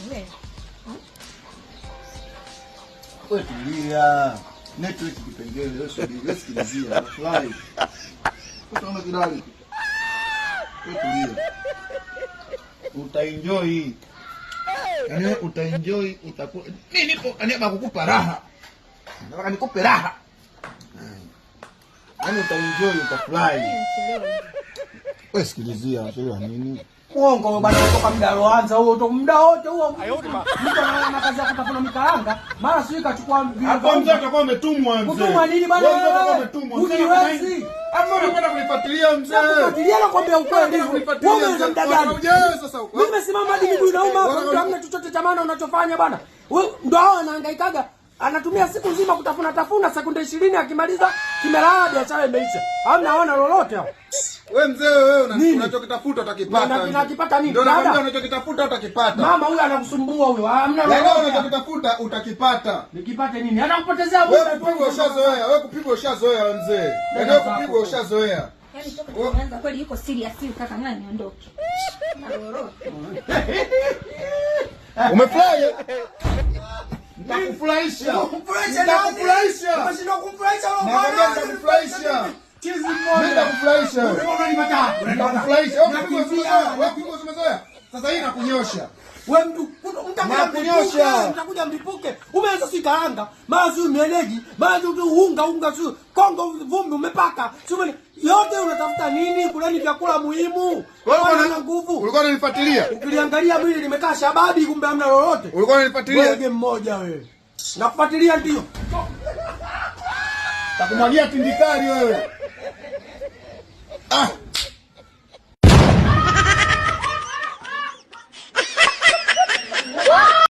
Wewe. Wewe tulia. Network kipengele, wewe subiri, wewe sikilizia. Fly. Utaona kidali. Wewe tulia. Utaenjoy. Yaani utaenjoy, utakuwa mimi nipo kwa kukupa raha. Nataka nikupe raha. Yaani utaenjoy, utafurahi. Wewe sikilizia, unachelewa nini? Muongo wewe bwana, kutoka muda aloanza huo to muda wote huo. Mtu anaona kazi ya kutafuna mikaranga, mara sijui kachukua Hapo mzee atakuwa ametumwa mzee. Kutumwa nini bwana? Wewe mzee atakuwa ametumwa. Ujiwezi. Hapo unakwenda kunifuatilia mzee. Nakufuatilia na kwambia ukweli. Kunifuatilia Wewe mzee. una muda gani? Unakuja sasa huko. Mimi nimesimama hadi miguu inauma hapa, Wewe- mtu hamna chochote cha maana unachofanya bwana. Wewe ndo hao anahangaikaga. Anatumia siku nzima kutafuna tafuna, sekunde 20 akimaliza kimelala, biashara imeisha. Hamna hawana lolote hao. Wewe mzee wewe Nini? unachokitafuta utakipata. Nakipata nini? Ndio nakwambia Dada. unachokitafuta utakipata. Mama huyu anakusumbua huyo. Hamna Yaani wewe lolote. unachokitafuta utakipata. Nikipate nini? Anakupotezea Wewe muda tu. kupigwa ushazoea, wewe kupigwa ushazoea wewe mzee. Yaani wewe kupigwa ushazoea. Yaani toka tumeanza kweli yuko serious huyu kaka, ngoja niondoke. Naroroka. Umefurahi? Nitakufurahisha. Kumfurahisha nani? Nitakufurahisha. Umeshindwa kumfurahisha wewe Nakwambia bwana. nitakufurahisha. Chizi Mimi mmoja. nitakufurahisha wewe. Wewe unanipata. Nitakufurahisha. Wewe kupigwa Nakimbia. umezoea, wewe kupigwa umezoea. Sasa hii nakunyosha. Wewe mtu mtakuja Nakunyosha. mlipuke, mtakuja mlipuke. Umeanza si karanga, mara si mieleji, mara si unga unga si kongo vumbi umepaka. Si yote unatafuta nini? Kuleni vyakula muhimu. Wewe Wewe una nguvu. Ulikuwa unanifuatilia? Ukiliangalia mwili limekaa shababi, kumbe hamna lolote. Ulikuwa unanifuatilia? Wewe mmoja wewe. Nakufuatilia ndio. Takumwagia tindikali wewe. Ah.